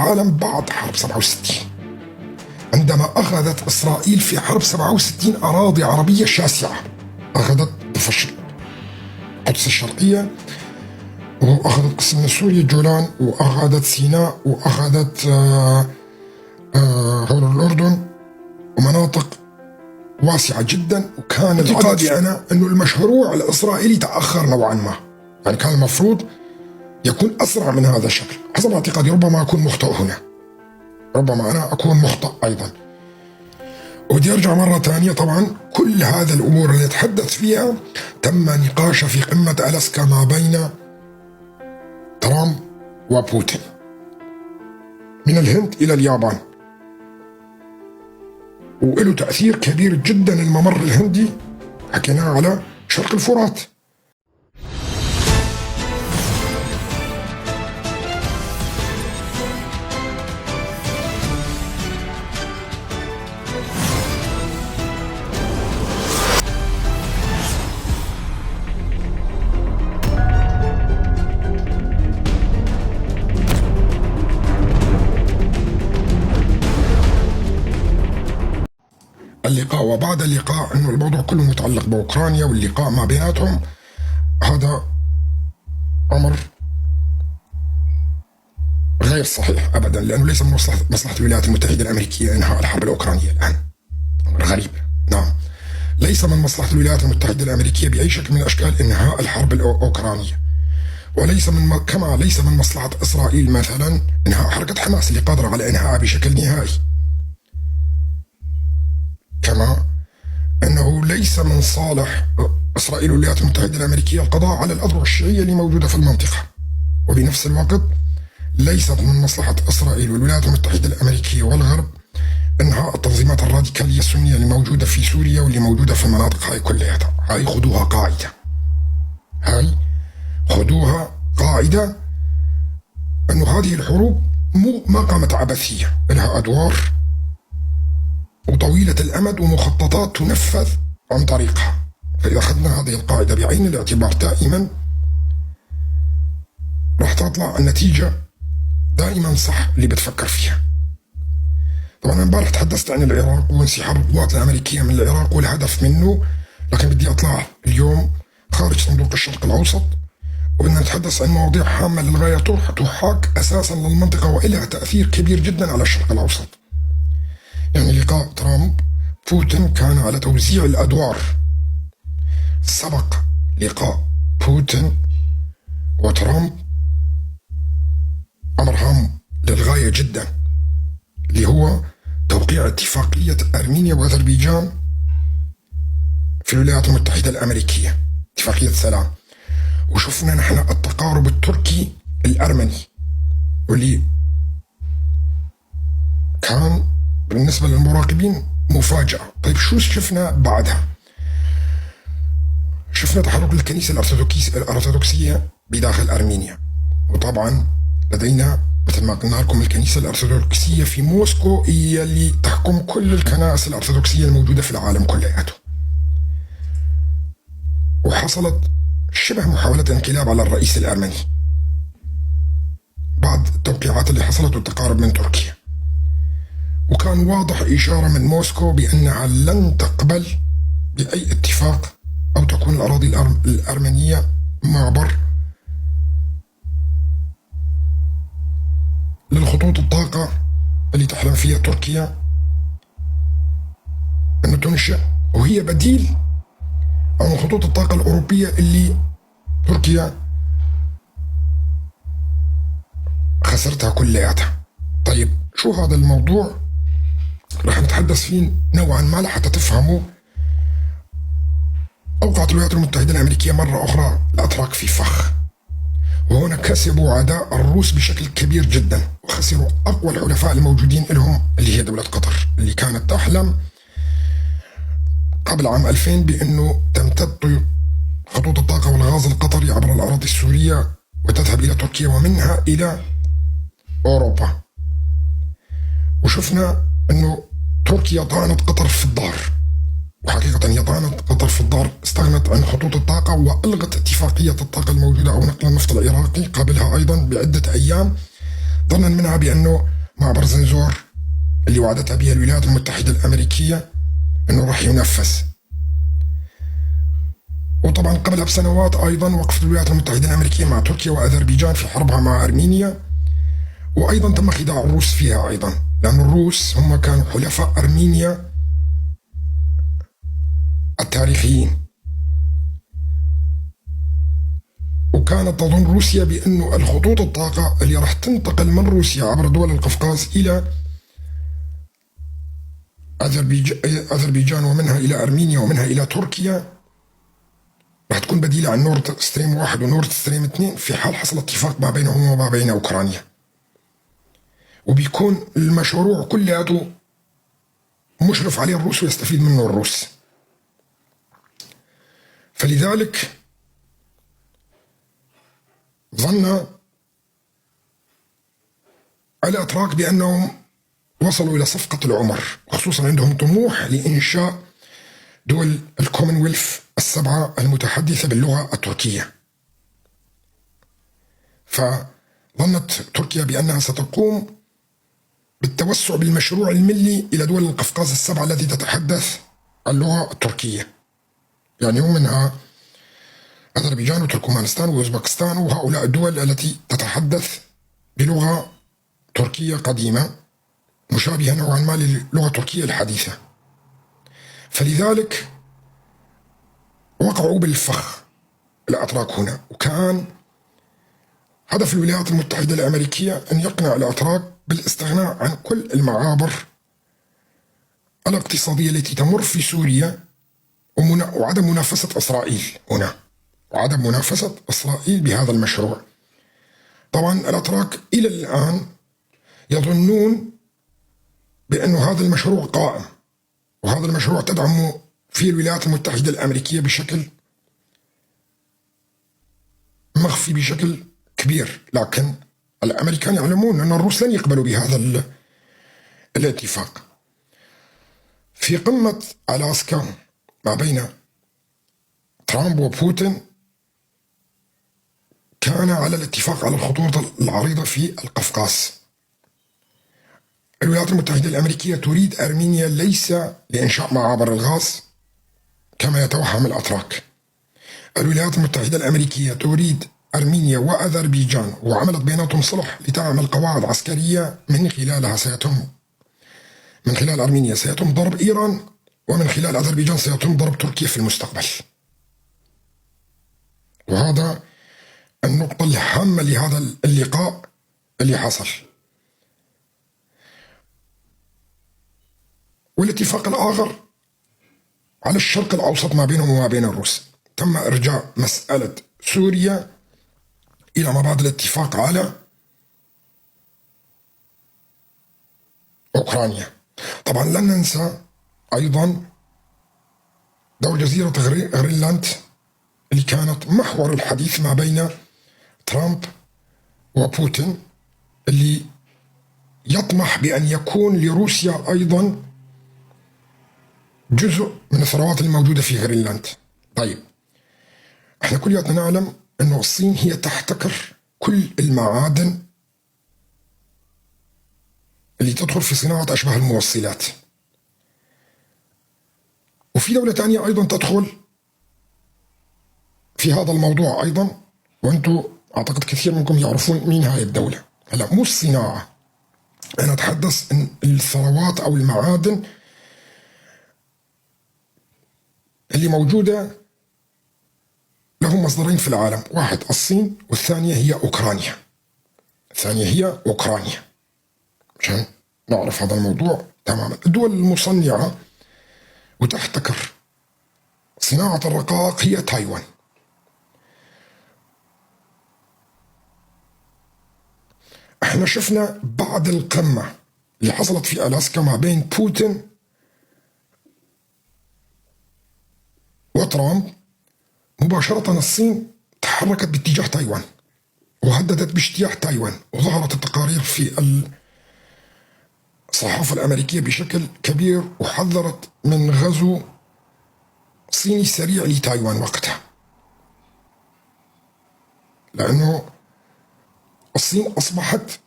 العالم بعد حرب 67، عندما أخذت إسرائيل في حرب 67 أراضي عربية شاسعة، أخذت القدس الشرقية، وأخذت قسم من سوريا الجولان، وأخذت سيناء، وأخذت حول الأردن ومناطق واسعة جدا. وكان اعتقادي أنا أنه المشروع الإسرائيلي تأخر نوعا ما، يعني كان المفروض يكون أسرع من هذا الشكل حسب اعتقادي. ربما أكون مخطئ هنا، ربما أنا أكون مخطئ أيضا. ودي أرجع مرة ثانية، طبعا كل هذا الأمور اللي نتحدث فيها تم نقاشها في قمة ألاسكا ما بين ترامب وبوتين، من الهند إلى اليابان، وله تأثير كبير جدا الممر الهندي، حكيناه على شرق الفرات. اللقاء وبعد اللقاء انه الموضوع كله متعلق باوكرانيا واللقاء ما بيناتهم، هذا امر غير صحيح ابدا، لانه ليس من مصلحة الولايات المتحدة الامريكية انهاء الحرب الاوكرانية الان. امر غريب. نعم، ليس من مصلحة الولايات المتحدة الامريكية باي شكل من الاشكال انهاء الحرب الاوكرانية، وليس من كما ليس من مصلحة اسرائيل مثلا انهاء حركة حماس اللي قادرة على انهائها بشكل نهائي، كما أنه ليس من صالح إسرائيل والولايات المتحدة الأمريكية القضاء على الأذرع الشيعية اللي موجودة في المنطقة، وبنفس الوقت ليست من مصلحة إسرائيل والولايات المتحدة الأمريكية والغرب إنهاء التنظيمات الراديكالية السنية اللي موجودة في سوريا واللي موجودة في المناطق هاي كلها. هاي خذوها قاعدة، هاي خذوها قاعدة، أنه هذه الحروب مو ما قامت عبثية، لها أدوار وطويلة الأمد ومخططات تنفذ عن طريقها. فإذا أخذنا هذه القاعدة بعين الاعتبار دائما راح تطلع النتيجة دائما صح اللي بتفكر فيها. طبعا امبارح تحدثت عن العراق وانسحاب القوات الأمريكية من العراق والهدف منه، لكن بدي أطلع اليوم خارج صندوق الشرق الأوسط، وبدنا نتحدث عن مواضيع هامة للغاية تحاك أساسا للمنطقة وإلها تأثير كبير جدا على الشرق الأوسط. يعني لقاء ترامب بوتين كان على توزيع الأدوار. سبق لقاء بوتين وترامب أمر هام للغاية جدا، اللي هو توقيع اتفاقية أرمينيا وأذربيجان في الولايات المتحدة الأمريكية، اتفاقية سلام. وشفنا نحن التقارب التركي الأرمني، واللي كان بالنسبة للمراقبين مفاجأة. طيب شو شفنا بعدها؟ شفنا تحرك الكنيسة الأرثوذكسية بداخل أرمينيا، وطبعا لدينا مثل ما قلنا لكم الكنيسة الأرثوذكسية في موسكو هي اللي تحكم كل الكنائس الأرثوذكسية الموجودة في العالم كلياته. وحصلت شبه محاولة انقلاب على الرئيس الأرمني بعد التوقيعات اللي حصلت والتقارب من تركيا، وكان واضح إشارة من موسكو بأنها لن تقبل بأي اتفاق أو تكون الأراضي الأرمنية معبر للخطوط الطاقة اللي تحلم فيها تركيا أنه تنشأ، وهي بديل عن خطوط الطاقة الأوروبية اللي تركيا خسرتها كلياتها. طيب شو هذا الموضوع؟ رح نتحدث فيه نوعا ما لحتى تفهموا. أوقعت الولايات المتحدة الأمريكية مرة أخرى الأتراك في فخ، وهنا كسبوا عداء الروس بشكل كبير جدا، وخسروا أقوى الحلفاء الموجودين لهم اللي هي دولة قطر، اللي كانت تحلم قبل عام 2000 بأنه تمتد خطوط الطاقة والغاز القطري عبر الأراضي السورية وتذهب إلى تركيا ومنها إلى أوروبا. وشفنا أنه تركيا طعنت قطر في الظهر، وحقيقة هي طعنت قطر في الظهر، استغنت عن خطوط الطاقة وألغت اتفاقية الطاقة الموجودة أو نقل النفط العراقي قبلها أيضا بعدة أيام، ظنا منها بأنه معبر زنجزور اللي وعدتها بها الولايات المتحدة الأمريكية أنه راح ينفذ. وطبعا قبلها بسنوات أيضا وقفت الولايات المتحدة الأمريكية مع تركيا وأذربيجان في حربها مع أرمينيا، وأيضا تم خداع الروس فيها أيضا، لأن الروس هم كانوا حلفاء أرمينيا التاريخيين. وكانت تظن روسيا بأنه الخطوط الطاقة اللي راح تنتقل من روسيا عبر دول القفقاز إلى أذربيجان ومنها إلى أرمينيا ومنها إلى تركيا راح تكون بديلة عن نورد ستريم 1 ونورد ستريم 2 في حال حصل اتفاق ما بينهم وما بين أوكرانيا، وبيكون المشروع كلياته مشرف عليه الروس ويستفيد منه الروس. فلذلك ظن الأتراك بأنهم وصلوا إلى صفقة العمر، خصوصا عندهم طموح لإنشاء دول الكومنولث السبعة المتحدثة باللغة التركية. فظنت تركيا بأنها ستقوم بالتوسع بالمشروع الملي إلى دول القفقاز السبعة التي تتحدث اللغة التركية، يعني ومنها أذربيجان وتركمانستان وأوزبكستان وهؤلاء الدول التي تتحدث بلغة تركية قديمة مشابهة نوعا ما للغة التركية الحديثة. فلذلك وقعوا بالفخ الأتراك هنا، وكان هدف الولايات المتحدة الأمريكية أن يقنع الأتراك بالاستغناء عن كل المعابر الاقتصادية التي تمر في سوريا وعدم منافسة إسرائيل هنا، وعدم منافسة إسرائيل بهذا المشروع. طبعا الأتراك إلى الآن يظنون بأن هذا المشروع قائم، وهذا المشروع تدعمه في الولايات المتحدة الأمريكية بشكل مخفي بشكل كبير، لكن الأمريكان يعلمون أن الروس لن يقبلوا بهذا الاتفاق. في قمة ألاسكا ما بين ترامب وبوتين كان على الاتفاق على الخطوط العريضة في القفقاز. الولايات المتحدة الأمريكية تريد أرمينيا ليس لإنشاء معابر الغاز كما يتوهم الأتراك. الولايات المتحدة الأمريكية تريد أرمينيا وأذربيجان، وعملت بيناتهم صلح لتعمل قواعد عسكرية من خلالها سيتم، من خلال أرمينيا سيتم ضرب إيران، ومن خلال أذربيجان سيتم ضرب تركيا في المستقبل. وهذا النقطة الهامة لهذا اللقاء اللي حصل. والاتفاق الآخر على الشرق الأوسط ما بينهم وما بين الروس، تم إرجاع مسألة سوريا إلى ما بعد الاتفاق على أوكرانيا. طبعا لن ننسى أيضا دور جزيرة غرينلاند اللي كانت محور الحديث ما بين ترامب وبوتين، اللي يطمح بأن يكون لروسيا أيضا جزء من الثروات الموجودة في غرينلاند. طيب احنا كلياتنا نعلم أنه الصين هي تحتكر كل المعادن اللي تدخل في صناعة أشباه الموصلات، وفي دولة ثانية أيضا تدخل في هذا الموضوع أيضا، وأنتم أعتقد كثير منكم يعرفون مين هاي الدولة. هلا مو الصناعة، أنا أتحدث أن الثروات أو المعادن اللي موجودة لهم مصدرين في العالم، واحد الصين والثانية هي أوكرانيا. الثانية هي أوكرانيا، عشان نعرف هذا الموضوع تماما. الدول المصنعة وتحتكر صناعة الرقائق هي تايوان. احنا شفنا بعد القمة اللي حصلت في ألاسكا ما بين بوتين وترامب، مباشرة الصين تحركت باتجاه تايوان وهددت باجتياح تايوان، وظهرت التقارير في الصحافة الأمريكية بشكل كبير، وحذرت من غزو صيني سريع لتايوان وقتها، لأنه الصين أصبحت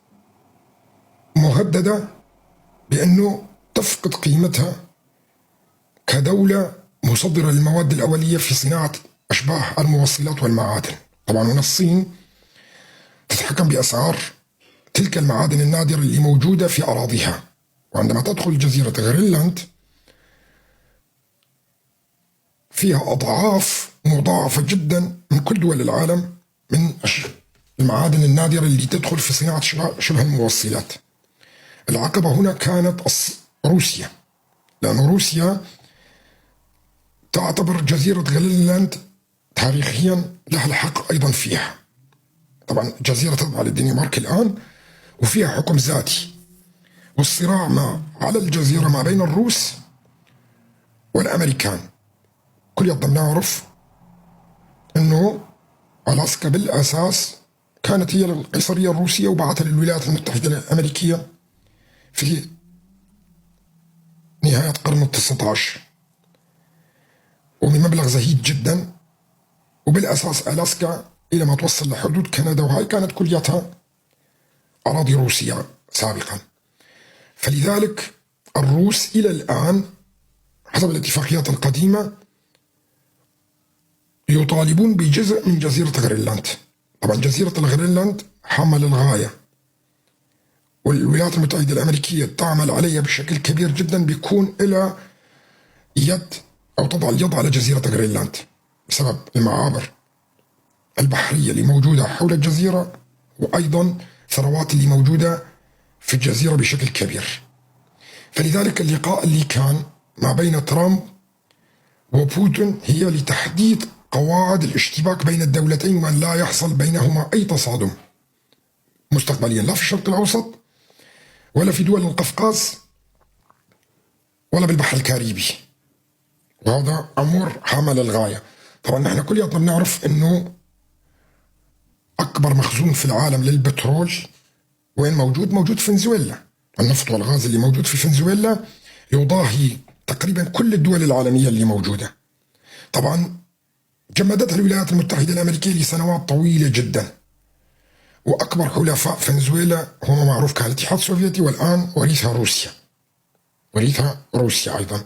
مهددة بأنه تفقد قيمتها كدولة مصدرة للمواد الأولية في صناعة أشباه الموصلات والمعادن. طبعا هنا الصين تتحكم بأسعار تلك المعادن النادرة اللي موجودة في أراضيها، وعندما تدخل جزيرة غرينلاند فيها أضعاف مضاعفة جدا من كل دول العالم من المعادن النادرة اللي تدخل في صناعة شبه الموصلات. العقبة هنا كانت روسيا، لأن روسيا تعتبر جزيرة غرينلاند تاريخيا لها الحق أيضا فيها. طبعا جزيرة تتبع للدنمارك الآن وفيها حكم ذاتي، والصراع ما على الجزيرة ما بين الروس والأمريكان. كلياتنا بنعرف أنه ألاسكا بالأساس كانت هي القيصرية الروسية وبعثها للولايات المتحدة الأمريكية في نهاية قرن 19 وبمبلغ زهيد جدا. وبالأساس ألاسكا إلى ما توصل لحدود كندا، وهي كانت كليتها أراضي روسية سابقا. فلذلك الروس إلى الآن حسب الاتفاقيات القديمة يطالبون بجزء من جزيرة غرينلاند. طبعا جزيرة الغرينلاند حامة للغاية، والولايات المتحدة الأمريكية تعمل عليها بشكل كبير جدا، بيكون إلى يد أو تضع اليد على جزيرة غرينلاند بسبب المعابر البحرية اللي موجودة حول الجزيرة، وأيضا ثروات اللي موجودة في الجزيرة بشكل كبير. فلذلك اللقاء اللي كان ما بين ترامب وبوتين هي لتحديد قواعد الاشتباك بين الدولتين، وأن لا يحصل بينهما أي تصادم مستقبليا، لا في الشرق الأوسط ولا في دول القفقاز ولا بالبحر الكاريبي. وهذا أمر هام للغاية. طبعا نحن كلياتنا بنعرف أنه أكبر مخزون في العالم للبترول وين موجود؟ موجود في فنزويلا. النفط والغاز اللي موجود في فنزويلا يضاهي تقريبا كل الدول العالمية اللي موجودة. طبعا جمدتها الولايات المتحدة الأمريكية لسنوات طويلة جدا، وأكبر حلفاء فنزويلا هم معروف كان الاتحاد السوفيتي، والآن وريثها روسيا، وريثها روسيا أيضا.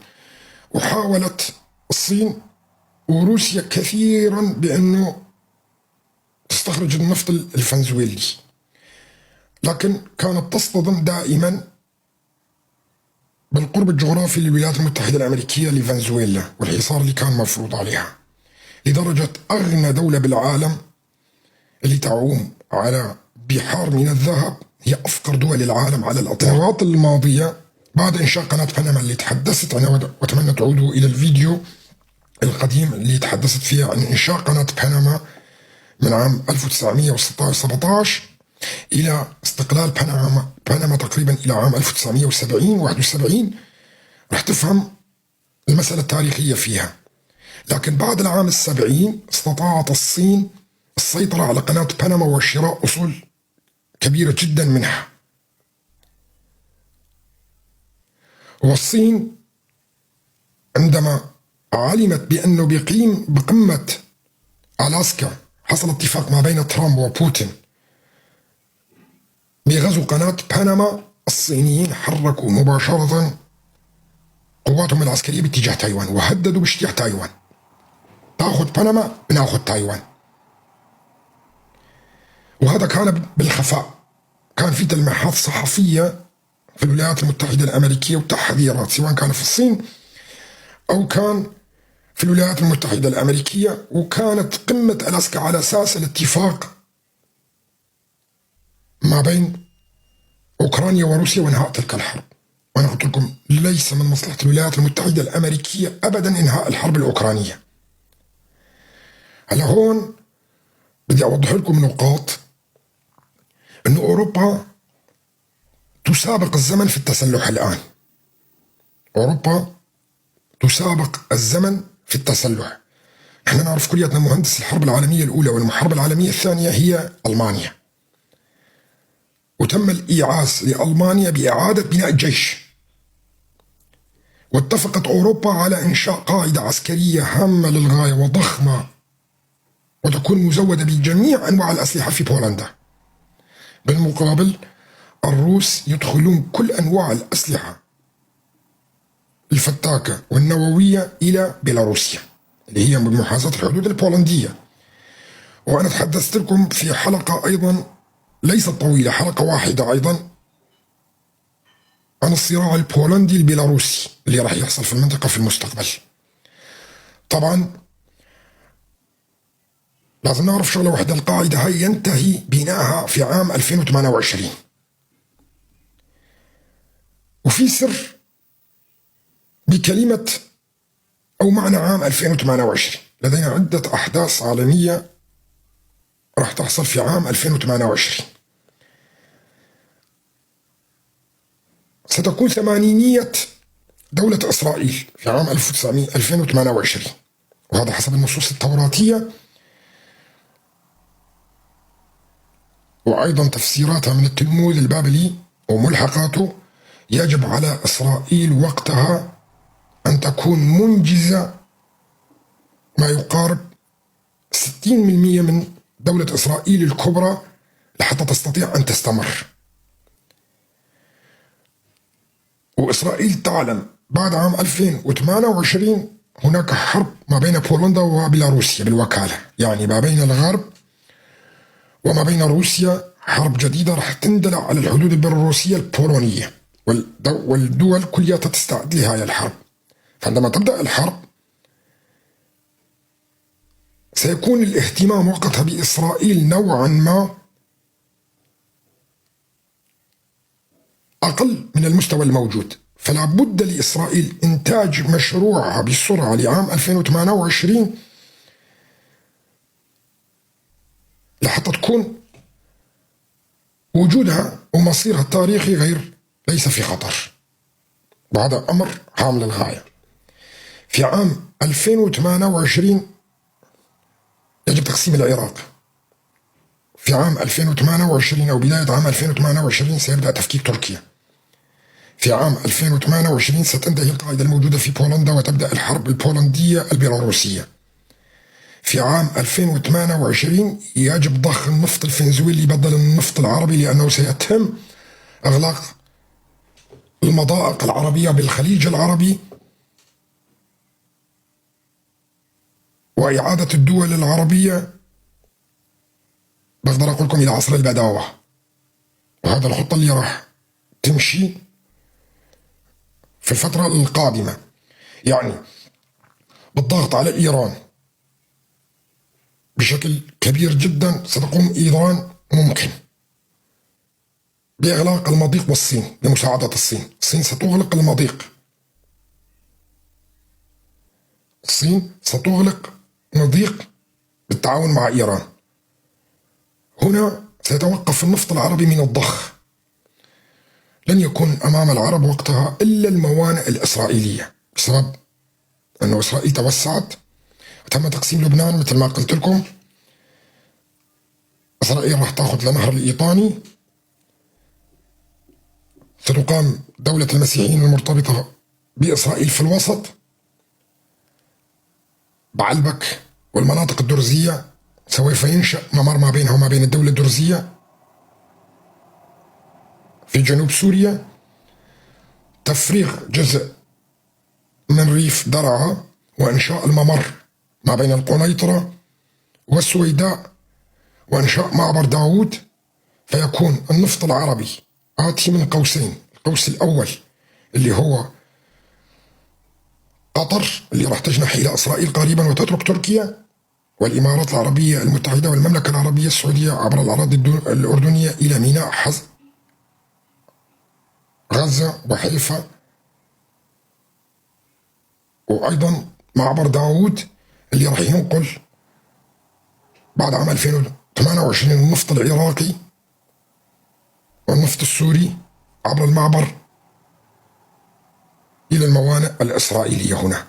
وحاولت الصين وروسيا كثيرا بأنه تستخرج النفط الفنزويلي، لكن كانت تصطدم دائما بالقرب الجغرافي للولايات المتحدة الأمريكية لفنزويلا والحصار اللي كان مفروض عليها، لدرجة أغنى دولة بالعالم اللي تعوم على بحار من الذهب هي أفقر دول العالم على الإطلاق. السنوات الماضية بعد إنشاء قناة بنما اللي تحدثت عنها، وأتمنى تعودوا إلى الفيديو القديم اللي تحدثت فيه عن إنشاء قناة بنما من عام 1916-17 إلى استقلال بنما تقريبا إلى عام 1970-71، رح تفهم المسألة التاريخية فيها. لكن بعد العام 70 استطاعت الصين السيطرة على قناة بنما وشراء أصول كبيرة جدا منها. والصين عندما علمت بأنه بقمة ألاسكا حصل اتفاق ما بين ترامب وبوتين بغزو قناة بنما، الصينيين حركوا مباشرة قواتهم العسكرية باتجاه تايوان وهددوا باجتياح تايوان. تأخذ بنما بناخذ تايوان. وهذا كان بالخفاء، كان في تلميحات صحفية في الولايات المتحدة الأمريكية وتحذيرات، سواء كان في الصين أو كان في الولايات المتحدة الأمريكية. وكانت قمة ألاسكا على أساس الاتفاق ما بين أوكرانيا وروسيا وإنهاء تلك الحرب. وأنا قلت لكم ليس من مصلحة الولايات المتحدة الأمريكية أبدا إنهاء الحرب الأوكرانية. هلا هون بدي أوضح لكم نقاط أنه أوروبا تسابق الزمن في التسلح الآن. أوروبا تسابق الزمن في التسلح. نحن نعرف كلياتنا مهندس الحرب العالمية الأولى والحرب العالمية الثانية هي ألمانيا، وتم الإيعاز لألمانيا بإعادة بناء الجيش، واتفقت أوروبا على إنشاء قاعدة عسكرية هامة للغاية وضخمة وتكون مزودة بجميع أنواع الأسلحة في بولندا. بالمقابل الروس يدخلون كل أنواع الأسلحة الفتاكة والنووية إلى بيلاروسيا اللي هي بمحاذاة الحدود البولندية. وأنا تحدثت لكم في حلقة أيضا ليست طويلة، حلقة واحدة أيضا، عن الصراع البولندي البيلاروسي اللي راح يحصل في المنطقة في المستقبل. طبعا لازم نعرف شغلة واحدة، القاعدة هاي ينتهي بنائها في عام 2028. وفي سر بكلمة أو معنى عام 2028. لدينا عدة أحداث عالمية راح تحصل في عام 2028. ستكون ثمانينية دولة إسرائيل في عام 2028، وهذا حسب النصوص التوراتية وأيضا تفسيراتها من التلمود البابلي وملحقاته. يجب على إسرائيل وقتها أن تكون منجزة ما يقارب 60% من دولة إسرائيل الكبرى لحتى تستطيع أن تستمر. وإسرائيل تعلم بعد عام 2028 هناك حرب ما بين بولندا وبيلاروسيا بالوكالة، يعني ما بين الغرب وما بين روسيا حرب جديدة راح تندلع على الحدود البيلاروسية البولونية، والدول كلها تستعد لهذه الحرب. فعندما تبدأ الحرب سيكون الاهتمام وقتها بإسرائيل نوعا ما أقل من المستوى الموجود، فلا بد لإسرائيل إنتاج مشروعها بسرعة لعام 2028 لحتى تكون وجودها ومصيرها التاريخي غير ليس في خطر، وهذا أمر هام للغاية. في عام 2028 يجب تقسيم العراق. في عام 2028 أو بداية عام 2028 سيبدأ تفكيك تركيا. في عام 2028 ستنتهي القاعدة الموجودة في بولندا وتبدأ الحرب البولندية البيلاروسية. في عام 2028 يجب ضخ النفط الفنزويلي بدل النفط العربي، لأنه سيتم إغلاق المضائق العربية بالخليج العربي وإعادة الدول العربية بقدر أقول لكم إلى عصر البداوة. وهذا الخطة اللي راح تمشي في الفترة القادمة، يعني بالضغط على إيران بشكل كبير جدا. ستقوم إيران ممكن بإغلاق المضيق والصين بمساعدة الصين. الصين ستغلق المضيق، الصين ستغلق مضيق بالتعاون مع إيران. هنا سيتوقف النفط العربي من الضخ، لن يكون أمام العرب وقتها إلا الموانئ الإسرائيلية، بسبب أن إسرائيل توسعت وتم تقسيم لبنان مثل ما قلت لكم. إسرائيل راح تأخذ لنهر الإيطاني، ستقام دولة المسيحيين المرتبطة بإسرائيل في الوسط، بعلبك والمناطق الدرزية سوف ينشأ ممر ما بينها وما بين الدولة الدرزية في جنوب سوريا، تفريغ جزء من ريف درعا وإنشاء الممر ما بين القنيطرة والسويداء وإنشاء معبر داوود. فيكون النفط العربي آتي من قوسين، القوس الأول اللي هو قطر اللي راح تجنح إلى إسرائيل قريبا وتترك تركيا، والإمارات العربية المتحدة والمملكة العربية السعودية عبر الأراضي الأردنية إلى ميناء غزة وحيفا، وأيضا معبر داوود اللي راح ينقل بعد عام 2028 النفط العراقي والنفط السوري عبر المعبر إلى الموانئ الإسرائيلية هنا.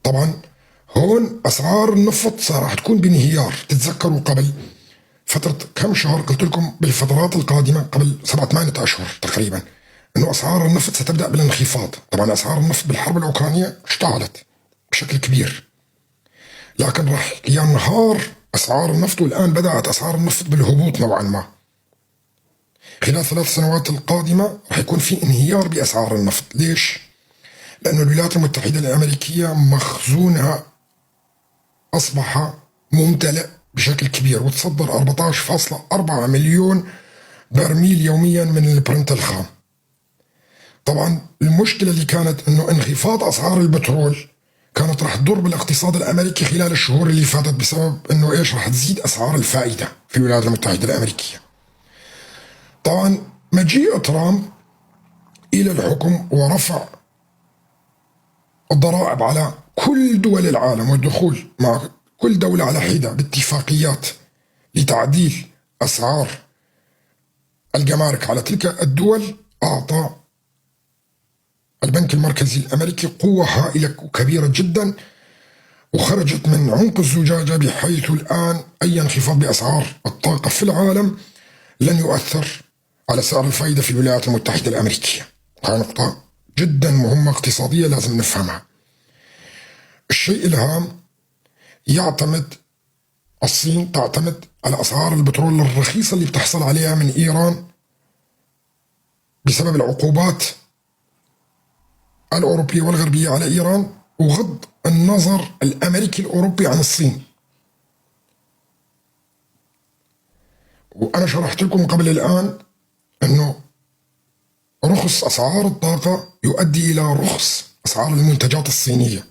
طبعا هون أسعار النفط راح تكون بانهيار. تتذكروا قبل فترة كم شهر قلت لكم بالفترات القادمة قبل 7-8 أشهر تقريبا أنه أسعار النفط ستبدأ بالانخفاض. طبعا أسعار النفط بالحرب الأوكرانية اشتعلت بشكل كبير، لكن راح ينهار أسعار النفط، والآن بدأت أسعار النفط بالهبوط نوعا ما. خلال 3 سنوات القادمة رح يكون في انهيار بأسعار النفط. ليش؟ لأن الولايات المتحدة الأمريكية مخزونها أصبح ممتلئ بشكل كبير، وتصدر 14.4 مليون برميل يوميا من البرنت الخام. طبعا المشكلة اللي كانت أنه انخفاض أسعار البترول كانت رح تضر بالاقتصاد الأمريكي خلال الشهور اللي فاتت، بسبب أنه إيش؟ رح تزيد أسعار الفائدة في الولايات المتحدة الأمريكية. طبعا مجيء ترامب إلى الحكم ورفع الضرائب على كل دول العالم والدخول مع كل دولة على حدة باتفاقيات لتعديل أسعار الجمارك على تلك الدول، أعطى البنك المركزي الأمريكي قوة هائلة وكبيرة جدا، وخرجت من عنق الزجاجة، بحيث الآن أي انخفاض بأسعار الطاقة في العالم لن يؤثر على سعر الفائدة في الولايات المتحدة الأمريكية. هذه نقطة جدا مهمة اقتصادية لازم نفهمها. الشيء الهام، يعتمد الصين تعتمد على أسعار البترول الرخيصة اللي بتحصل عليها من إيران بسبب العقوبات الأوروبية والغربية على إيران، وغض النظر الأمريكي الأوروبي عن الصين. وأنا شرحت لكم قبل الآن أنه رخص أسعار الطاقة يؤدي إلى رخص أسعار المنتجات الصينية،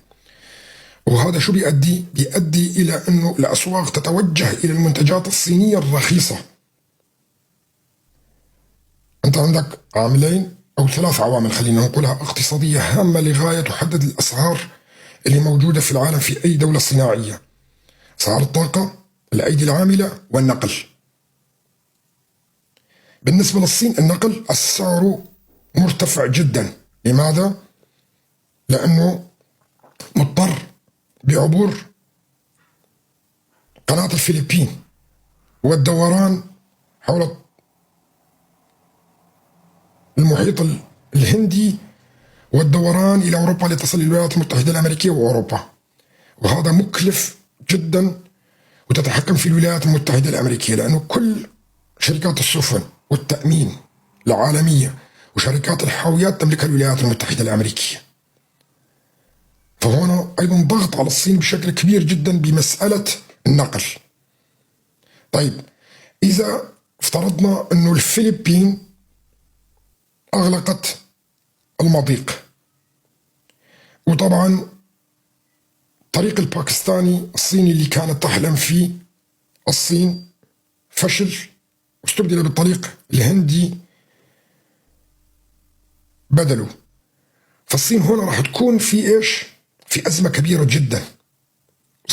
وهذا شو بيؤدي؟ بيؤدي إلى أنه الأسواق تتوجه إلى المنتجات الصينية الرخيصة. أنت عندك عاملين أو 3 عوامل خلينا نقولها اقتصادية هامة لغاية تحدد الأسعار اللي موجودة في العالم في أي دولة صناعية: أسعار الطاقة، الأيدي العاملة، والنقل. بالنسبة للصين النقل السعر مرتفع جدا. لماذا؟ لأنه مضطر بعبور قناة الفلبين والدوران حول المحيط الهندي والدوران إلى أوروبا لتصل الولايات المتحدة الأمريكية وأوروبا، وهذا مكلف جدا، وتتحكم في الولايات المتحدة الأمريكية لأنه كل شركات السفن والتأمين العالمية وشركات الحاويات تملكها الولايات المتحدة الأمريكية. فهنا أيضا ضغط على الصين بشكل كبير جدا بمسألة النقل. طيب إذا افترضنا أنه الفلبين أغلقت المضيق، وطبعا الطريق الباكستاني الصيني اللي كانت تحلم فيه الصين فشل واستبدل بالطريق الهندي بدله، فالصين هنا راح تكون في إيش؟ في أزمة كبيرة جدا،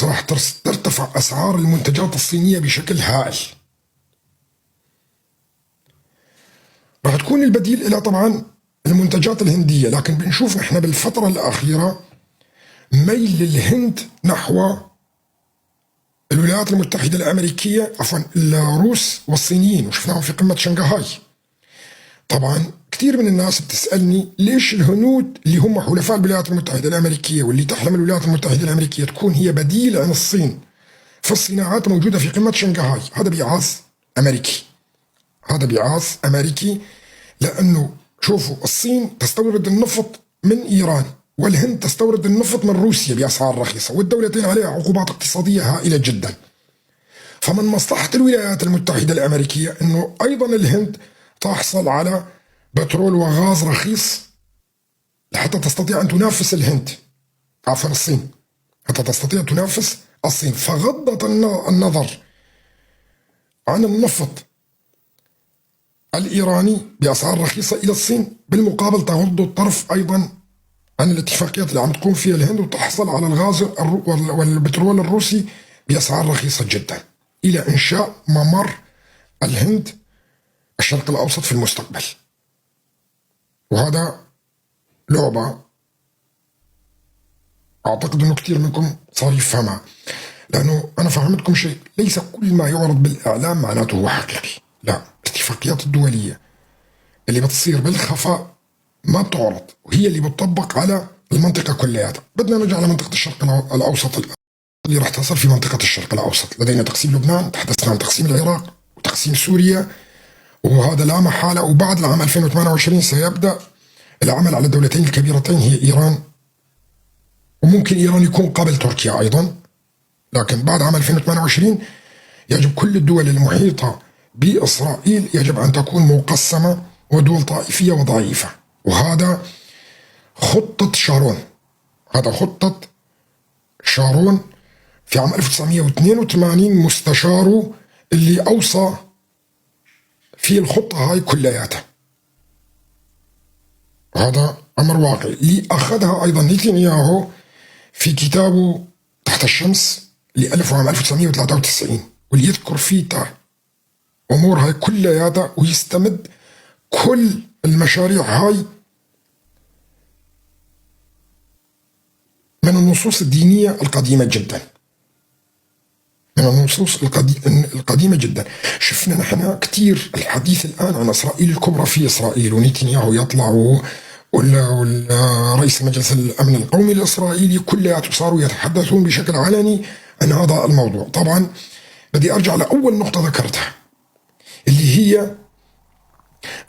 راح ترتفع أسعار المنتجات الصينية بشكل هائل. راح تكون البديل إلى طبعا المنتجات الهندية، لكن بنشوف نحن بالفترة الأخيرة ميل الهند نحو الولايات المتحدة الأمريكية، عفوا الروس والصينيين، وشفناهم في قمة شنغهاي. طبعا كثير من الناس بتسألني ليش الهنود اللي هم حلفاء الولايات المتحدة الأمريكية واللي تحلم الولايات المتحدة الأمريكية تكون هي بديل عن الصين في الصناعات موجودة في قمة شنغهاي؟ هذا بيعاز أمريكي، هذا بيعاز أمريكي، لأنه شوفوا الصين تستورد النفط من إيران والهند تستورد النفط من روسيا بأسعار رخيصة، والدولتين عليها عقوبات اقتصادية هائلة جدا. فمن مصلحة الولايات المتحدة الأمريكية أنه أيضا الهند تحصل على بترول وغاز رخيص لحتى تستطيع أن تنافس الهند، عفوا الصين، حتى تستطيع تنافس الصين. فغضت النظر عن النفط الإيراني بأسعار رخيصة إلى الصين، بالمقابل تغض الطرف أيضا عن الاتفاقيات اللي عم تقوم فيها الهند وتحصل على الغاز والبترول الروسي بأسعار رخيصة جدا، إلى إنشاء ممر الهند الشرق الأوسط في المستقبل. وهذا لعبة أعتقد أنه كثير منكم صار يفهمها، لأنه أنا فهمتكم شيء، ليس كل ما يعرض بالإعلام معناته هو حقيقي. لا، الاتفاقيات الدولية اللي بتصير بالخفاء ما بتعرض، وهي اللي بتطبق على المنطقة كلياتها. بدنا نرجع لمنطقة الشرق الأوسط الآن، اللي راح تصل في منطقة الشرق الأوسط. لدينا تقسيم لبنان، تحدثنا عن تقسيم العراق وتقسيم سوريا، وهذا لا محالة. وبعد العام 2028 سيبدأ العمل على الدولتين الكبيرتين، هي إيران، وممكن إيران يكون قبل تركيا أيضا، لكن بعد عام 2028 يجب كل الدول المحيطة بإسرائيل يجب أن تكون مقسمة ودول طائفية وضعيفة. وهذا خطة شارون، هذا خطة شارون في عام 1982، مستشاره اللي أوصى في الخطة هاي كلياتها. هذا أمر واقعي اللي أخذها أيضا نتنياهو في كتابه تحت الشمس اللي ألفه عام 1993، واللي يذكر فيه أمور هاي كلياتها، ويستمد كل المشاريع هاي من النصوص الدينية القديمة جدا، من النصوص القديمة جدا. شفنا نحن كثير الحديث الآن عن إسرائيل الكبرى في إسرائيل، ونتنياهو يطلع والرئيس المجلس الأمن القومي الإسرائيلي كلياته صاروا يتحدثون بشكل علني عن هذا الموضوع. طبعا بدي أرجع لأول نقطة ذكرتها، اللي هي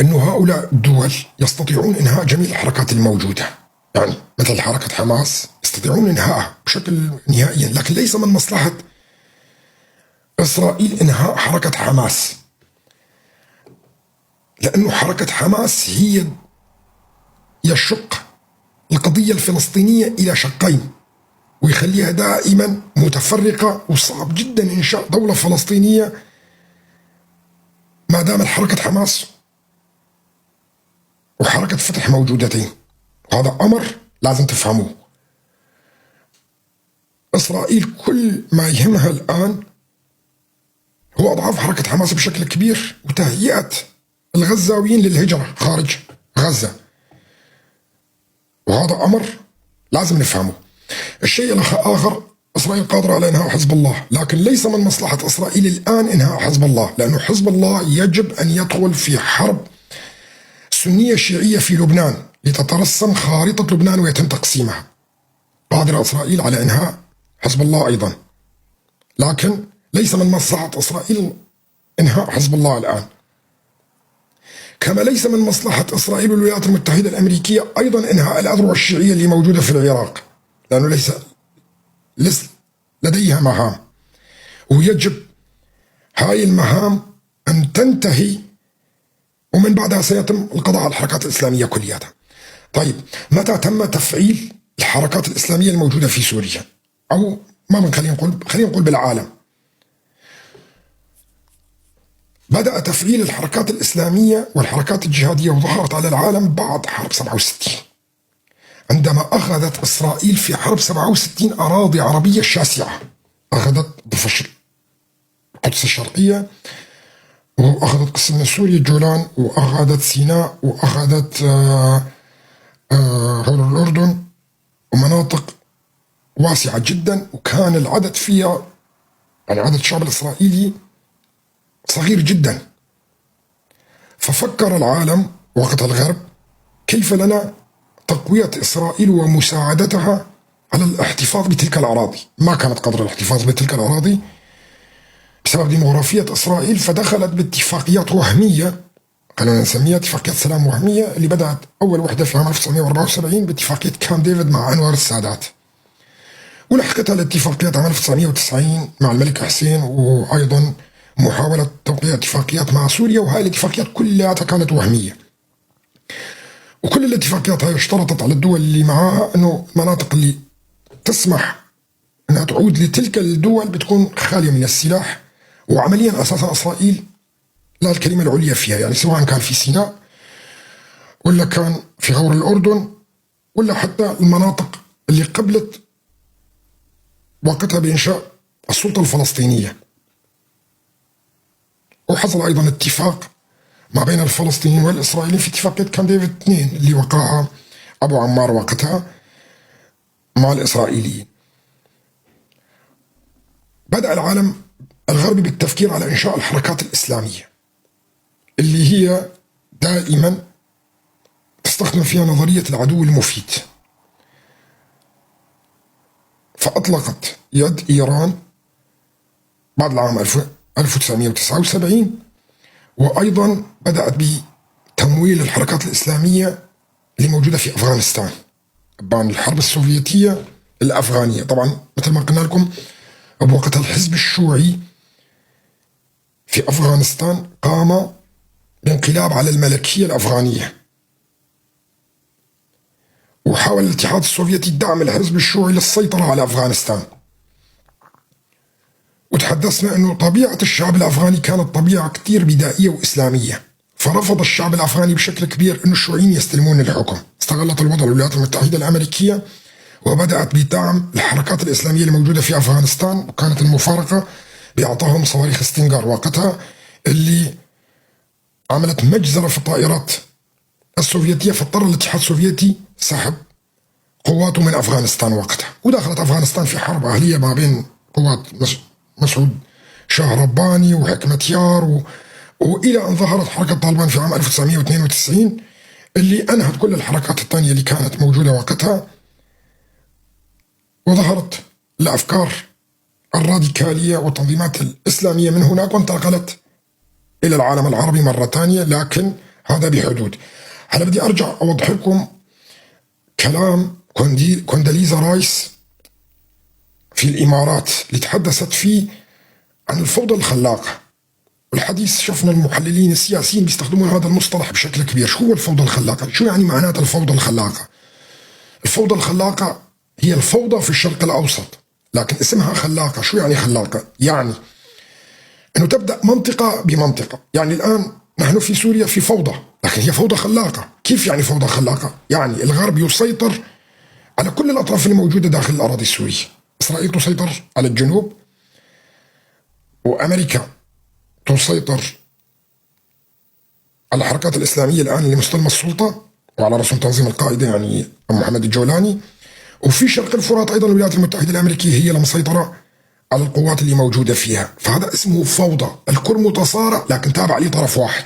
أنه هؤلاء الدول يستطيعون إنهاء جميع الحركات الموجودة، يعني مثل حركة حماس يستطيعون إنهائها بشكل نهائي، لكن ليس من مصلحة إسرائيل إنهاء حركة حماس، لأنه حركة حماس هي يشق القضية الفلسطينية إلى شقين ويخليها دائما متفرقة، وصعب جدا إنشاء دولة فلسطينية ما دام حركة حماس وحركة فتح موجودتين. وهذا أمر لازم تفهموه. إسرائيل كل ما يهمها الآن هو أضعاف حركة حماس بشكل كبير وتهيئة الغزاويين للهجرة خارج غزة، وهذا أمر لازم نفهمه. الشيء الآخر، إسرائيل قادرة على إنهاء حزب الله، لكن ليس من مصلحة إسرائيل الآن إنهاء حزب الله، لأنه حزب الله يجب أن يدخل في حرب سنية شيعية في لبنان لتترسم خارطة لبنان ويتم تقسيمها. قادرة إسرائيل على إنهاء حزب الله أيضا، لكن ليس من مصلحة إسرائيل إنهاء حزب الله الآن، كما ليس من مصلحة إسرائيل والولايات المتحدة الأمريكية أيضا إنهاء الأذرع الشيعية اللي موجودة في العراق، لأنه ليس لديها مهام، ويجب هاي المهام أن تنتهي، ومن بعدها سيتم القضاء على الحركات الإسلامية كلياتها. طيب، متى تم تفعيل الحركات الإسلامية الموجودة في سوريا؟ أو ما خلينا نقول بالعالم؟ بدأ تفعيل الحركات الإسلامية والحركات الجهادية وظهرت على العالم بعد حرب 67، عندما أخذت إسرائيل في حرب 67 أراضي عربية شاسعة. أخذت ضفة القدس الشرقية، وأخذت قسم من سوريا الجولان، وأخذت سيناء، وأخذت غور الأردن، ومناطق واسعة جدا، وكان العدد فيها، يعني عدد الشعب الإسرائيلي صغير جدا. ففكر العالم وقت الغرب كيف لنا تقوية إسرائيل ومساعدتها على الاحتفاظ بتلك الأراضي. ما كانت قادرة الاحتفاظ بتلك الأراضي بسبب ديموغرافية إسرائيل، فدخلت باتفاقيات وهمية، خلينا نسميها اتفاقيات سلام وهمية، اللي بدأت أول وحدة في عام 1974 باتفاقية كامب ديفيد مع أنور السادات، ولحقتها الاتفاقيات عام 1990 مع الملك حسين، وأيضا محاولة توقيع اتفاقيات مع سوريا. وهذه الاتفاقيات كلها كانت وهمية، وكل الاتفاقيات هاي اشترطت على الدول اللي معاها انه المناطق اللي تسمح انها تعود لتلك الدول بتكون خالية من السلاح. وعمليا اساسا اسرائيل لا الكلمة العليا فيها، يعني سواء كان في سيناء ولا كان في غور الأردن ولا حتى المناطق اللي قبلت وقتها بإنشاء السلطة الفلسطينية. وحصل أيضا اتفاق ما بين الفلسطينيين والإسرائيليين في اتفاقية كامب ديفيد 2 اللي وقعها أبو عمار وقتها مع الإسرائيليين. بدأ العالم الغربي بالتفكير على إنشاء الحركات الإسلامية اللي هي دائما تستخدم فيها نظرية العدو المفيد. فأطلقت يد إيران بعد العام 1979، وأيضا بدأت بتمويل الحركات الإسلامية اللي موجودة في أفغانستان بان الحرب السوفيتية الأفغانية. طبعا مثل ما قلنا لكم بوقتها الحزب الشيوعي في أفغانستان قام بانقلاب على الملكية الأفغانية، وحاول الاتحاد السوفيتي دعم الحزب الشيوعي للسيطرة على أفغانستان. وتحدثنا أنه طبيعة الشعب الأفغاني كانت طبيعة كثير بدائية وإسلامية، فرفض الشعب الأفغاني بشكل كبير أنه الشيوعيين يستلمون الحكم. استغلت الوضع الولايات المتحدة الأمريكية وبدأت بدعم الحركات الإسلامية الموجودة في أفغانستان، وكانت المفارقة بإعطائهم صواريخ ستينجر وقتها اللي عملت مجزرة في الطائرات السوفيتية، فاضطر الاتحاد السوفيتي سحب قواته من أفغانستان وقتها، ودخلت أفغانستان في حرب أهلية ما بين قوات مسعود شاه رباني وحكمتيار وإلى أن ظهرت حركة طالبان في عام 1992 اللي أنهت كل الحركات الثانية اللي كانت موجودة وقتها، وظهرت الأفكار الراديكالية والتنظيمات الإسلامية من هناك وانتقلت إلى العالم العربي مرة ثانية، لكن هذا بحدود. هلا بدي أرجع أوضح لكم كلام كونداليزا رايس في الإمارات اللي تحدثت فيه عن الفوضى الخلاقة. والحديث شفنا المحللين السياسيين بيستخدمون هذا المصطلح بشكل كبير. شو هو الفوضى الخلاقة؟ شو يعني معنات الفوضى الخلاقة؟ الفوضى الخلاقة هي الفوضى في الشرق الأوسط، لكن اسمها خلاقة. شو يعني خلاقة؟ يعني أنه تبدأ منطقة بمنطقة. يعني الآن نحن في سوريا في فوضى، لكن هي فوضى خلاقة. كيف يعني فوضى خلاقة؟ يعني الغرب يسيطر على كل الأطراف الموجودة داخل الأراضي السورية. إسرائيل تسيطر على الجنوب، وأمريكا تسيطر على الحركات الإسلامية الآن اللي مستلمة السلطة وعلى رأسهم تنظيم القاعدة يعني محمد الجولاني. وفي شرق الفرات أيضا الولايات المتحدة الأمريكية هي المسيطرة على القوات اللي موجودة فيها. فهذا اسمه فوضى، الكل متصارع لكن تابع لطرف واحد،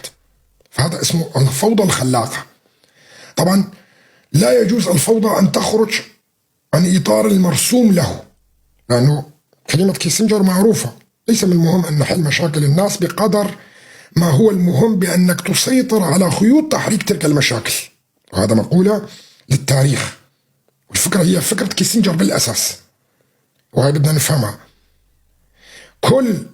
فهذا اسمه الفوضى الخلاقة. طبعا لا يجوز الفوضى أن تخرج عن إطار المرسوم له، لأنه كلمة كيسنجر معروفة، ليس من المهم أن نحل مشاكل الناس بقدر ما هو المهم بأنك تسيطر على خيوط تحريك تلك المشاكل. وهذا مقولة للتاريخ، والفكرة هي فكرة كيسنجر بالأساس، وهي بدنا نفهمها. كل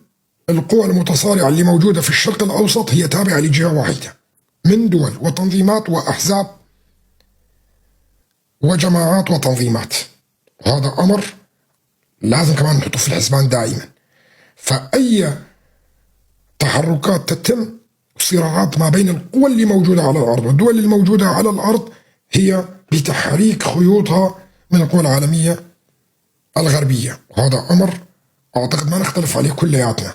القوى المتصارعة اللي موجودة في الشرق الأوسط هي تابعة لجهة واحدة من دول وتنظيمات وأحزاب وجماعات وتنظيمات، وهذا أمر لازم كمان نحطه في الحسبان دائما. فأي تحركات تتم صراعات ما بين القوى اللي موجودة على الأرض والدول اللي موجودة على الأرض هي بتحريك خيوطها من القوى العالمية الغربية، وهذا أمر أعتقد ما نختلف عليه كلياتنا.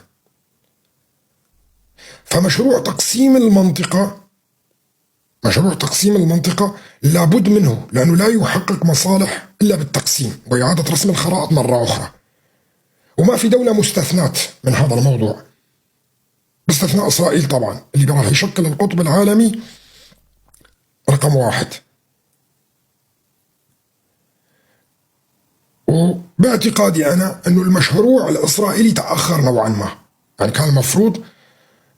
فمشروع تقسيم المنطقة، مشروع تقسيم المنطقة لابد منه، لأنه لا يحقق مصالح إلا بالتقسيم وإعادة رسم الخرائط مرة أخرى، وما في دولة مستثنات من هذا الموضوع باستثناء إسرائيل طبعا اللي راح يشكل القطب العالمي رقم واحد. وباعتقادي أنا أنه المشروع الإسرائيلي تأخر نوعا ما، يعني كان المفروض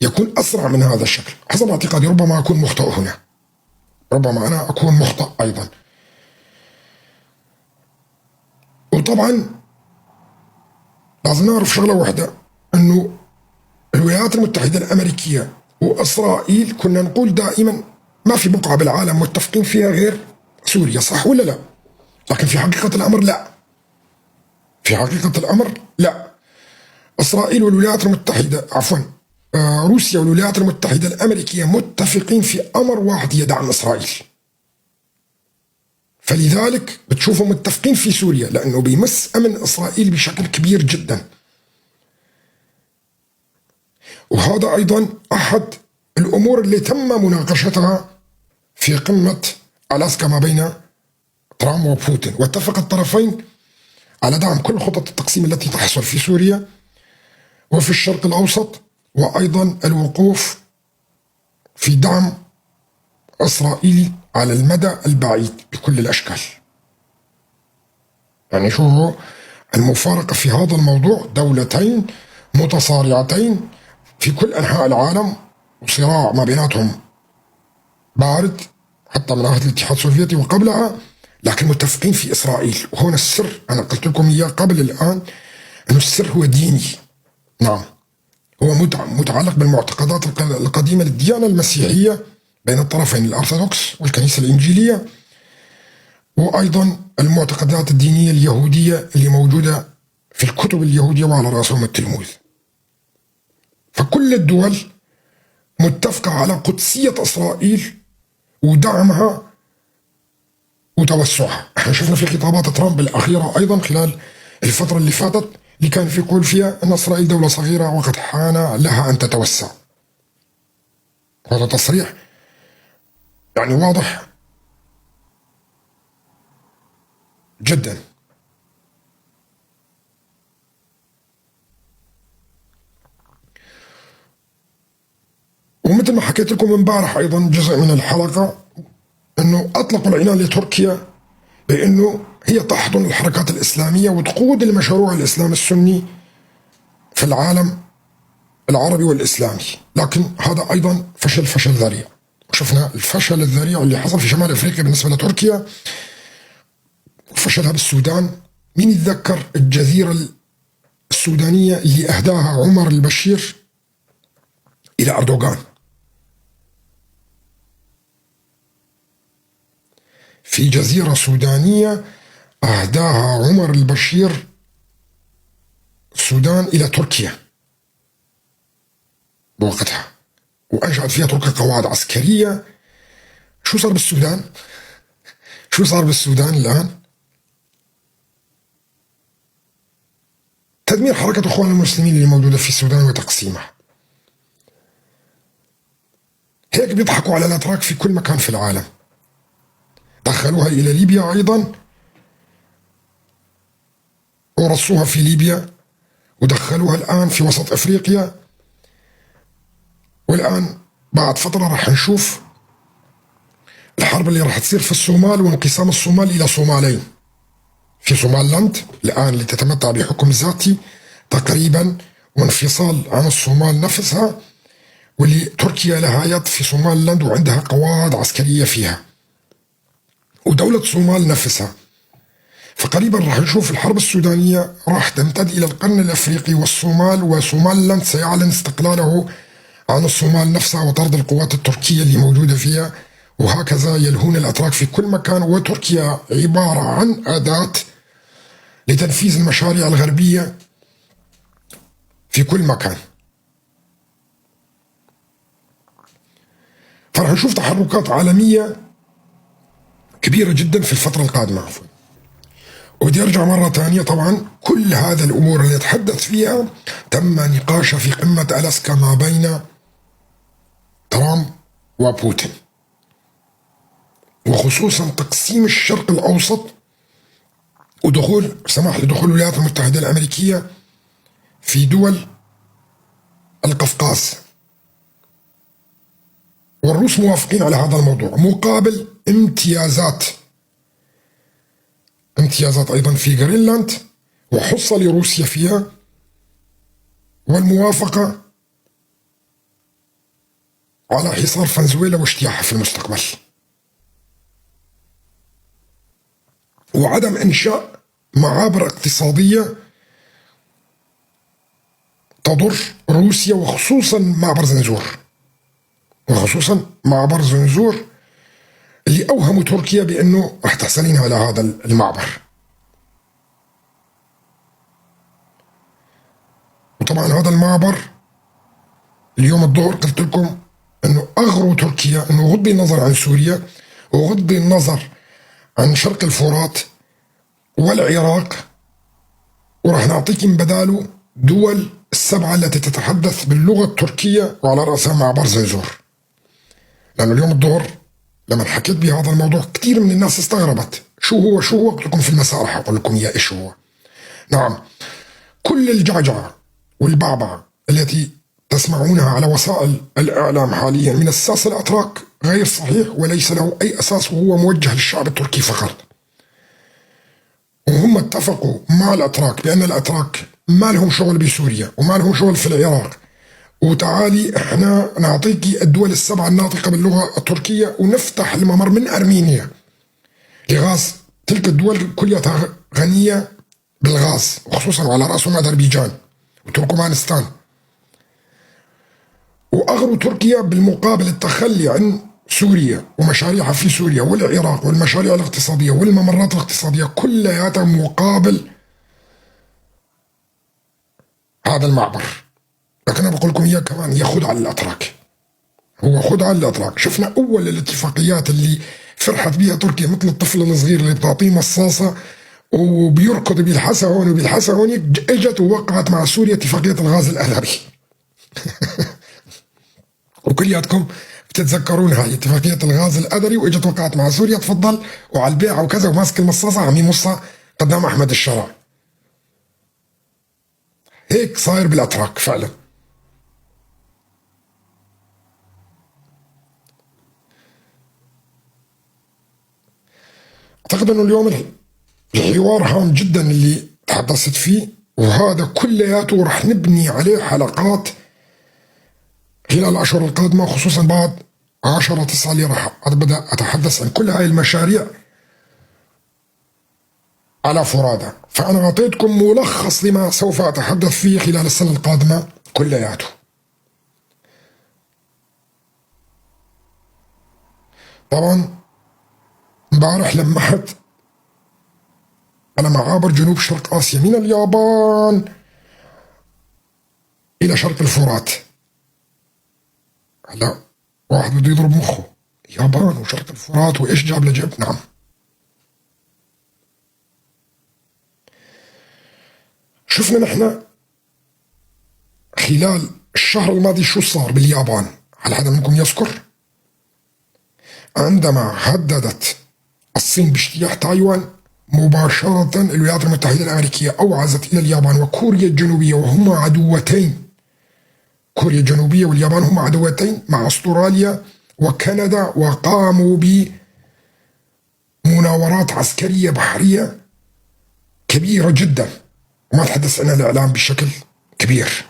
يكون أسرع من هذا الشكل حسب اعتقادي. ربما أكون مخطئ هنا، ربما أنا أكون مخطئ أيضا. وطبعا لازم نعرف شغلة واحدة، أنه الولايات المتحدة الأمريكية وإسرائيل كنا نقول دائما ما في بقعة بالعالم متفقين فيها غير سوريا، صح ولا لا؟ لكن في حقيقة الأمر لا، في حقيقة الأمر لا. إسرائيل والولايات المتحدة عفوا روسيا والولايات المتحدة الأمريكية متفقين في أمر واحد، هي دعم إسرائيل. فلذلك بتشوفوا متفقين في سوريا لأنه بيمس أمن إسرائيل بشكل كبير جدا. وهذا أيضا أحد الأمور اللي تم مناقشتها في قمة ألاسكا ما بين ترامب وبوتين، واتفق الطرفين على دعم كل خطط التقسيم التي تحصل في سوريا وفي الشرق الأوسط، وأيضا الوقوف في دعم إسرائيل على المدى البعيد بكل الأشكال. يعني شوفوا المفارقة في هذا الموضوع، دولتين متصارعتين في كل أنحاء العالم وصراع ما بيناتهم بارد حتى من عهد الاتحاد السوفيتي وقبلها، لكن متفقين في إسرائيل. وهنا السر أنا قلت لكم إياه قبل الآن، أنه السر هو ديني. نعم، هو متعلق بالمعتقدات القديمة للديانة المسيحية بين الطرفين، الأرثوذكس والكنيسة الإنجيلية، وأيضا المعتقدات الدينية اليهودية اللي موجودة في الكتب اليهودية وعلى رأسهم التلمود. فكل الدول متفقة على قدسية إسرائيل ودعمها وتوسعها. احنا شفنا في خطابات ترامب الأخيرة أيضا خلال الفترة اللي فاتت اللي كان في يقول فيها أن إسرائيل دولة صغيرة وقد حان لها أن تتوسع. هذا تصريح يعني واضح جدا. ومثل ما حكيت لكم امبارح أيضا جزء من الحلقة، أنه أطلقوا العنان لتركيا بأنه هي تحضن الحركات الإسلامية وتقود المشروع الإسلامي السني في العالم العربي والإسلامي، لكن هذا أيضا فشل ذريع. وشفنا الفشل الذريع اللي حصل في شمال أفريقيا بالنسبة لتركيا، وفشلها بالسودان. مين يتذكر الجزيرة السودانية اللي أهداها عمر البشير إلى أردوغان؟ في جزيرة سودانية أهداها عمر البشير السودان إلى تركيا بوقتها، وأنشأت فيها تركيا قواعد عسكرية. شو صار بالسودان؟ شو صار بالسودان الآن؟ تدمير حركة إخوان المسلمين اللي موجودة في السودان وتقسيمها. هيك بيضحكوا على الأتراك في كل مكان في العالم. دخلوها إلى ليبيا أيضا ورصوها في ليبيا، ودخلوها الآن في وسط أفريقيا. والآن بعد فترة راح نشوف الحرب اللي راح تصير في الصومال وانقسام الصومال إلى صومالين. في صومالند الآن اللي تتمتع بحكم ذاتي تقريبا وانفصال عن الصومال نفسها، واللي تركيا لها يد في صومالند وعندها قواعد عسكرية فيها، ودولة الصومال نفسها. فقريبا راح نشوف الحرب السودانية راح تمتد إلى القرن الأفريقي والصومال، وصومالند سيعلن استقلاله عن الصومال نفسها وطرد القوات التركية اللي موجودة فيها. وهكذا يلهون الأتراك في كل مكان، وتركيا عبارة عن أداة لتنفيذ المشاريع الغربية في كل مكان. فرح نشوف تحركات عالمية كبيرة جدا في الفترة القادمة. عفوا، وبدي أرجع مرة ثانية. طبعا كل هذا الأمور اللي أتحدث فيها تم نقاشها في قمة ألاسكا ما بين ترامب وبوتين، وخصوصا تقسيم الشرق الأوسط ودخول سماح لدخول الولايات المتحدة الأمريكية في دول القفقاز. والروس موافقين على هذا الموضوع مقابل امتيازات أيضا في غرينلاند وحصة لروسيا فيها، والموافقة على حصار فنزويلا واجتياحها في المستقبل، وعدم إنشاء معابر اقتصادية تضر روسيا، وخصوصا معبر زنزور، وخصوصا معبر زنزور اللي أوهموا تركيا بأنه راح تحصلين على هذا المعبر. وطبعا هذا المعبر اليوم الظهر قلت لكم أنه أغروا تركيا أنه غضي النظر عن سوريا وغضي النظر عن شرق الفرات والعراق، وراح نعطيكم بداله دول السبعة التي تتحدث باللغة التركية وعلى رأسها معبر زنزور. لأنه اليوم الظهر لما حكيت بهذا الموضوع كثير من الناس استغربت شو هو شو هو. قلت لكم في المساء راح أقول لكم إياه إيش هو. نعم، كل الجعجعة والبعبعة التي تسمعونها على وسائل الإعلام حاليا من الساسة الأتراك غير صحيح وليس له أي أساس، وهو موجه للشعب التركي فقط. وهم اتفقوا مع الأتراك بأن الأتراك ما لهم شغل بسوريا وما لهم شغل في العراق وتعالي احنا نعطيكي الدول السبعة الناطقة باللغة التركية ونفتح الممر من أرمينيا لغاز. تلك الدول كلها غنية بالغاز، وخصوصا وعلى رأسهم أذربيجان وتركمانستان. وأغروا تركيا بالمقابل التخلي عن سوريا ومشاريعها في سوريا والعراق والمشاريع الاقتصادية والممرات الاقتصادية كلها مقابل هذا المعبر. لكن أنا بقول لكم إياه كمان هي خدعة للأتراك، هو خدعة للأتراك. شفنا أول الاتفاقيات اللي فرحت بها تركيا مثل الطفل الصغير اللي بتعطيه مصاصة وبيركض بيلحسها هون وبيلحسها هون، اجت ووقعت مع سوريا اتفاقية الغاز الأثري. وكلياتكم بتتذكرون هاي اتفاقية الغاز الأثري، واجت وقعت مع سوريا تفضل وعلى البيعة وكذا، وماسك المصاصة عم يمصها قدام أحمد الشرع. هيك صاير بالأتراك فعلا. أعتقد أنه اليوم الحوار هام جدا اللي تحدثت فيه، وهذا كلياته رح نبني عليه حلقات خلال الأشهر القادمة، خصوصا بعد 10/9 اللي راح أبدأ أتحدث عن كل هاي المشاريع على فرادى. فأنا أعطيتكم ملخص لما سوف أتحدث فيه خلال السنة القادمة كلياته. طبعا امبارح لمحت على معابر جنوب شرق آسيا من اليابان إلى شرق الفرات. هلا واحد بده يضرب مخه، يابان وشرق الفرات وإيش جاب لجاب؟ نعم. شفنا نحن خلال الشهر الماضي شو صار باليابان، هل حدا منكم يذكر؟ عندما هددت الصين باجتياح تايوان مباشرة الولايات المتحدة الأمريكية أوعزت إلى اليابان وكوريا الجنوبية، وهما عدوتين، كوريا الجنوبية واليابان هما عدوتين مع أستراليا وكندا، وقاموا بمناورات عسكرية بحرية كبيرة جدا، وما تحدث عنها الإعلام بشكل كبير.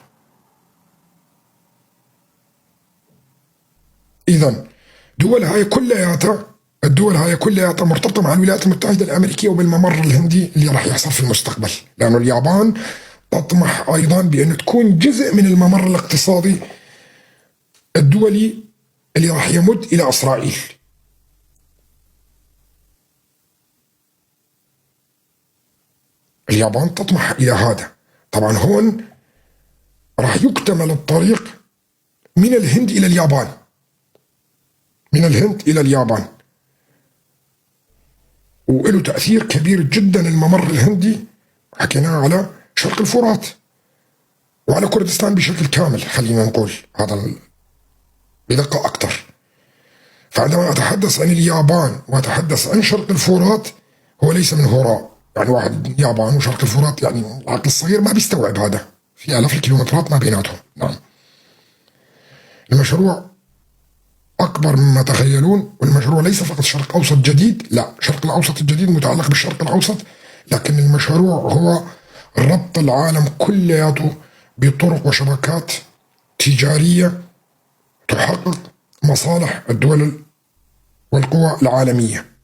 إذن دول هاي كلياتها، الدول هاي كلياتها مرتبطة مع الولايات المتحدة الأمريكية وبالممر الهندي اللي راح يحصل في المستقبل، لأنه اليابان تطمح أيضا بأن تكون جزء من الممر الاقتصادي الدولي اللي راح يمد إلى إسرائيل. اليابان تطمح إلى هذا. طبعا هون راح يكتمل الطريق من الهند إلى اليابان، من الهند إلى اليابان، وله تأثير كبير جدا الممر الهندي، حكيناه على شرق الفرات وعلى كردستان بشكل كامل، خلينا نقول هذا بدقة أكثر. فعندما أتحدث عن اليابان وأتحدث عن شرق الفرات هو ليس من هراء، يعني واحد اليابان وشرق الفرات يعني العقل الصغير ما بيستوعب هذا، في آلاف الكيلومترات ما بيناتهم. نعم المشروع أكبر مما تخيلون، والمشروع ليس فقط شرق أوسط جديد، لا، شرق الأوسط الجديد متعلق بالشرق الأوسط، لكن المشروع هو ربط العالم كلياته بطرق وشبكات تجارية تحقق مصالح الدول والقوى العالمية.